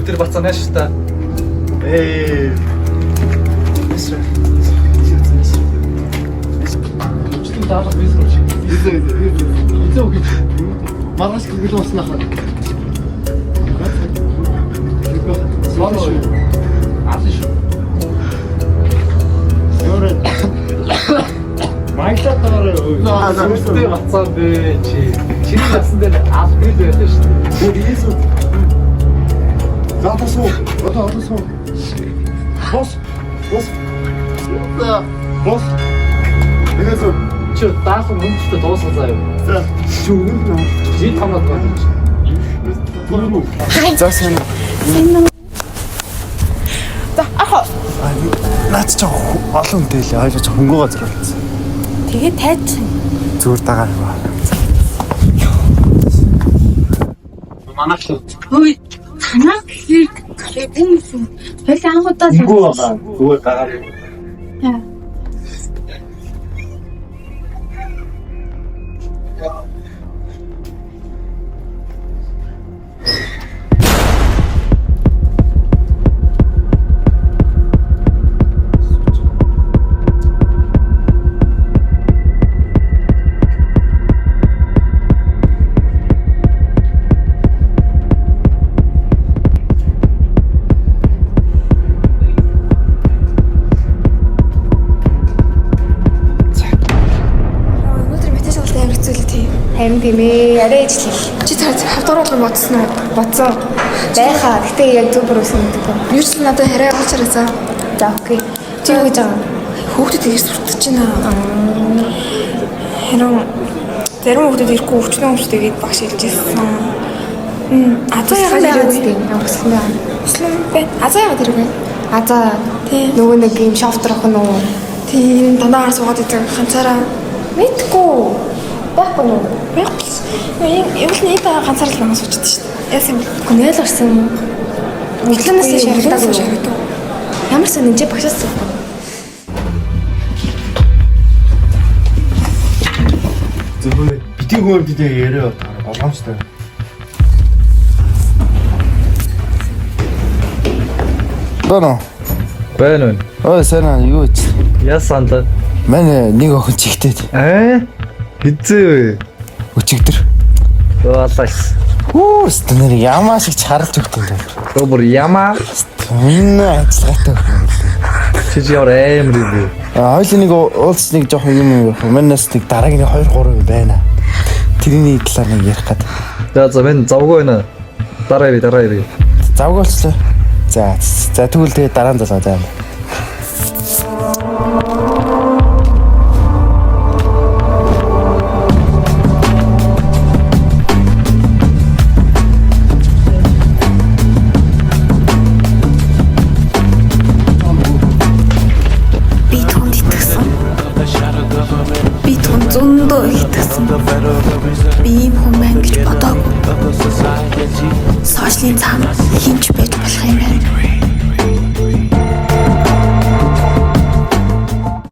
Тэр бацаа нааш та. Ээ. Өчтөн даалга бизнес юм шиг. Эзээ өгч. Маргааш гэрэл болсон ахаа. Соло. Аасан шүү. Ямар Майклатаар Сүртэй бацаа бэ чи. Чиний насан дээр аль бил байлаа шүү дээ. Бүр Иесус. За одоо суу. Одоо суу. Бос. Бос. Бос. Тэгээс үү. Чи даалга мөнгөтэй дуусгах заа юу? За. Чи өгнө үү? Чи томоод байна чи. За сайн. За ахаа. Наач чи олон хүнтэй лээ. Хоёлоо чи хөнгөө газар болсон. Тэгээ тайч. Зүгээр дагаа юм аа. Манайх л Хөөе танаа гэхээр юм Хойл анх удаа Хөнгөө байгаа. Зүгээр дагаа. За. Өнөөдөр математик шалгалт амар хэцүү л тий. Харин тийм ээ, арай ижлэл. Чи цаа хавдар болгон бодсон уу? Бодсон. Байхаа. Гэтэ яг зөв бүр үсэн гэдэг. Юу ч надад хараа уулзараа за. За окей. Чи юу гэж байгаа юм? Хүүхдүүд ирж суртаж байна. Харин зарим хүүхдүүд ирэхгүй өвчнөө өвчтэй гээд багш хэлж ирсэн. Азаа яагаад ирээгүй? Өссөн байгаа. Өслөн байна. Азаа яагаад ирээгүй? Азаа Тий. нөгөө нэг юм шофтер охин уу? Тийм дандаа гар суугаад идэг ганцаараа. Мэдгүй. Байхгүй юу? Байхгүй. Юм л нэг даа ганцаараа л байгаа суучдаг шүү дээ. Яасан юм бэ? Үгүй ялгарсан юм. Өглөөнөөс Өглөөнөөс шарагдаагүй. шарагдав. Ямар сонин чи багшаас асуухгүй. Зөвхөн битгий хөөр дидэ яриа болгоомжтой. Бано. Байна уу? Ой сайн аа юу ч. Яасан л. Манай нэг охин чигтээд Аа? Хизээ вэ? өчигдөр. Уалаас. Хүү стэнэр ямаа шиг чаралж өгд юм байна. Төө бүр ямаа Үнэ ажиллагаатай охин юм лээ. чи чи ямар амар юм бэ? А хоёул нэг уулз нэг жоохон юм юм явах. Манаас нэг дараагийн 2 3 юм байна. Тэрний талаар нэг ярих гээд. За мен завгүй байна. Дараа ирээ, дараа ирээ. Завгүй болчлоо. За за тэгвэл тэгээ дараа нь залгаа заа. Би түнд итгэсэн. Би түнд зөндөө их итгэсэн. Би ийм хүн байна гэж бодоогүй. Сошиалын цаана